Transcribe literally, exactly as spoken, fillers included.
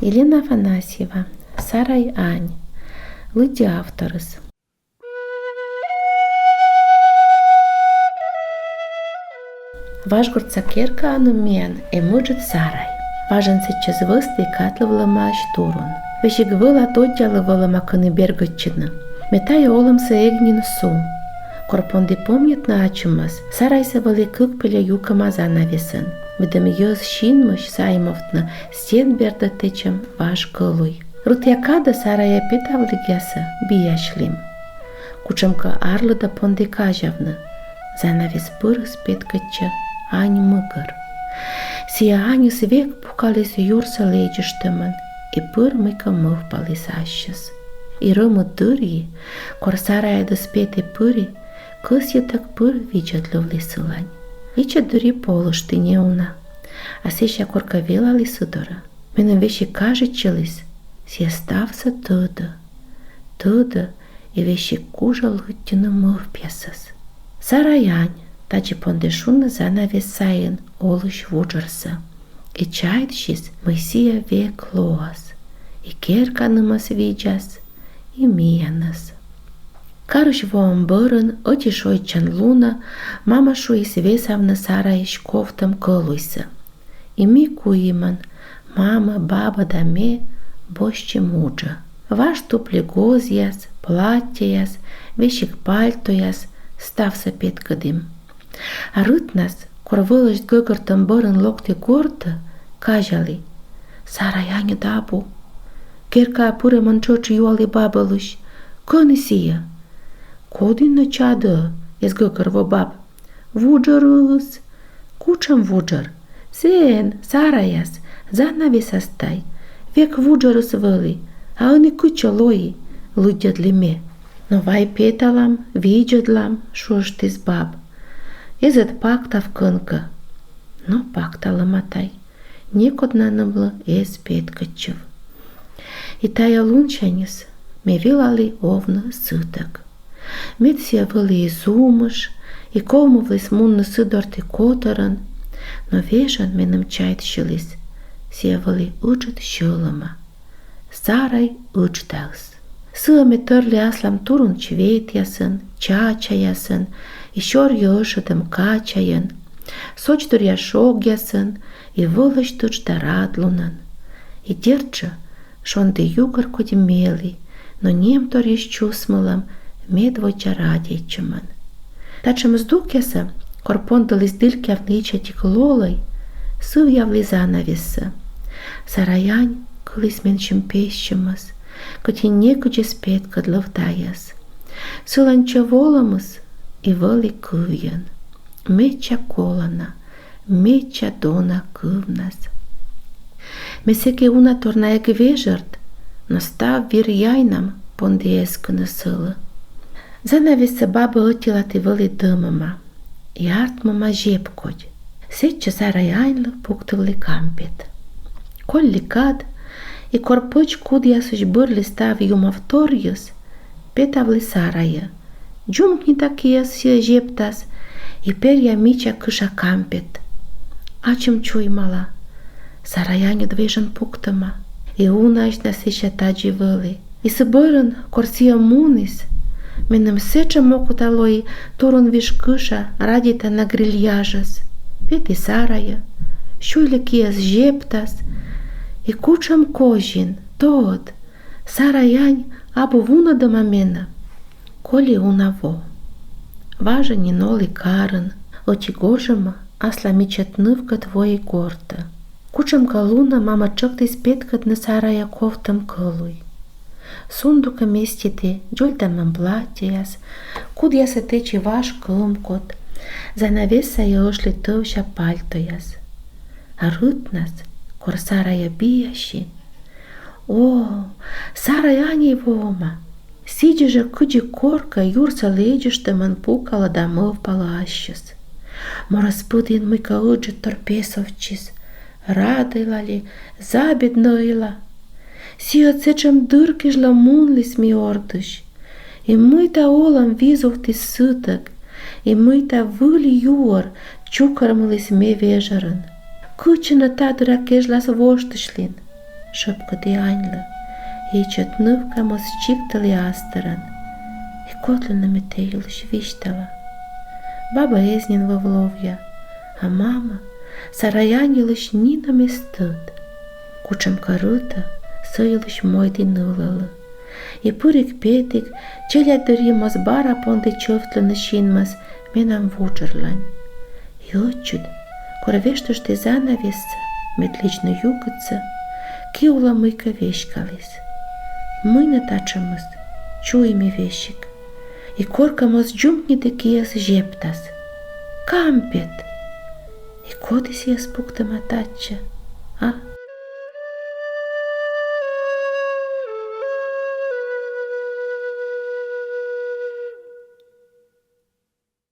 Елена Афанасьева. «Сарай ань». Лыддьӧ авторыс. Важгортса керкаын миян эм ыджыд сарай. Важӧн сэтчӧс вӧсті катлывлӧмаӧсь турун. Весиг вӧла доддялывлӧма, кӧні бергӧдчыны. Ме тайӧ олӧмсӧ эг нин су. Кор понді помнитны ачымӧс, сарайсӧ вӧлі кык пельӧ юкӧма занавесӧн, медым йӧз синмысь саймовтны стен бердӧ тэчӧм важ кӧлуй. Рытъя кадӧ сарайӧ петавлігъясӧ биясьлім. Кутшӧмкӧ арлыдӧ понді казявны. Занавес пырыс петкӧдчӧ ань мыгӧр. Сійӧ аньыс век пукаліс юрсӧ лэдзыштӧмӧн и пыр мыйкӧ мӧвпаліс ассьыс. И рӧмыд дырйи, кор сарайӧдыс петі пыри, кӧсйӧдӧг пыр видзӧдлывлі сылань. Ичӧт дырйи полышті неуна. А сэсся коркӧ велалі сы дорӧ, меным весиг кажитчыліс, сійӧ ставсӧ тӧдӧ. Тӧдӧ и весиг кужӧ лыддьыны мӧвпъясӧс. Сарай ань, тадзи понді шуны занавес сайын олысь вуджӧрсӧ. И чайдсис, мый сійӧ век лоас. И керканымӧс видзас, и миянӧс. Карысь воӧм бӧрын ӧти шойччан лунӧ мама шуис весавны сарайысь ковтӧм кӧлуйсӧ. И ми куимӧн, мама, баба да ме, босьтчим уджӧ. Важ туплі гозъяс, платтьӧяс, весиг пальтояс, ставсӧ петкӧдім. А рытнас, кор вӧлӧсь гӧгӧртӧм бӧрын локті гортӧ, казялі: «Сарай аньыд абу». Керкаӧ пырӧмӧн тшӧтш юалі бабӧлысь: «Кӧні сійӧ?» «Коді нӧ чадӧ?» — эз гӧгӧрво баб. «Вуджӧрыс». «Кутшӧм вуджӧр?» «Сэн, сараяс, занавесас тай. Век вуджӧрыс вӧлі, а ӧні кытчӧ лои?» — лыддьӧдлі ме. «Но вай петалам, видзӧдлам», — шуыштіс баб. «Эз ӧд пактав кӧнкӧ». Но пакталӧма тай. Некод на нымлы эз петкӧдчыв. И тайӧ лунсяньыс ме велалі овны сытӧг. Мед сійӧ вӧлі и зумыш, и ковмывліс мунны сы дорті котӧрӧн, но вежон меным чайдсьыліс, сійӧ вӧлі ыджыд сьӧлӧма. Сарай ыдждаыс. Сійӧ ме тӧрлі аслам турун чветъясӧн, чачаясӧн и сёрйӧ ӧшӧдӧм качайӧн, содздыръя шогъясӧн и вӧлӧсь тыджда радлунӧн. И дерт жӧ, шонді югӧр кодь мелі, но немторйысь чусмылӧм медводдза радейтчӧмӧн. Татшӧм здукъясӧ, кор пондыліс дылькявны ичӧтик лолӧй, сывъявлі занавессӧ. Сарай ань кыліс менсьым пессьӧмӧс, кӧть и некыдз эз петкӧдлыв тайӧс. Сылӧн чӧв олӧмыс и вӧлі кывйӧн. Медся колана, медся дона кывнас. Ме сэки уна тор на эг вежӧрт, но став вир-яйнам понді эскыны сылы. Занавессӧ бабӧ ӧтилаті вӧлі дӧмӧма и артмӧма зеп кодь. Сэтчӧ сарай аньлы пуктывлі кампет. Коллі кад, и кор пӧч кудъясысь бырлі став юмов торйыс, петавлі сарайӧ. Дзумкнита киас сійӧ зептас и перъя мича кыша кампет. Ачым чуймала: сарай аньыд вежон пуктӧма. И унаысь на сэсся тадзи вӧлі. И сы бӧрын, кор сійӧ муніс, меным сэтшӧм окота лои турун виж кыша радейтана грильяжӧс. Петі сарайӧ, сюйлі киас зептас. И кутшӧм козин, тод, сарай ань абу вунӧдӧма менӧ. Коли уна во. Важӧн нин олі карын, ӧти гожӧмӧ аслам ичӧт нывкӧд вои гортӧ. Кутшӧмкӧ лунӧ мама тшӧктіс петкӧдны сарайӧ ковтӧм кӧлуй. Сундукӧ меститі дзольдамӧн платтьӧяс, кудъясӧ тэчи важ кӧмкот, занавес сайӧ ӧшлі тӧвся пальтояс. А рытнас, кор сарайӧ бияси, о, сарай аньӧй воӧма. Сідзи жӧ, кыдзи коркӧ юрсӧ лэдзыштӧмӧн пукалӧ да мӧвпалӧ ассьыс. Морӧс пыдін мыйкӧ ыджыдтор песовтчис, радӧйла ли, забеднӧйла. Сійӧ сэтшӧм дыр кежлӧ мунліс ми ордысь. И мыйта олӧм визувтіс сытӧг, и мыйта выль юӧр чукӧрмыліс ме вежӧрын. Кытчӧ нӧ та дыра кежлас воштысьлін? шӧпкӧді аньлы. Ичӧт нывка моз чиктылі астырӧн. И кодлӧн нӧ ме тэ йылысь висьтала? Баба эз нин вӧв ловъя, а мама сарай ань йылысь нинӧм эз тӧд. Кутшӧмкӧ рытӧ, сы йылысь мойдін ылӧ. И пыриг-петиг, челядьдырйи моз бара понді чӧвтлыны синмас менам вуджӧрлань. И ӧтчыд, кор вештышті занавессӧ, мед лэдзны югыдсӧ, ки улӧ мыйкӧ веськаліс. Мый нӧ татшӧмыс, чуйми весиг. И коркӧ моз дзумкниді киас зептас: «Кампет!» И коді сійӧс пуктӧма татчӧ, а?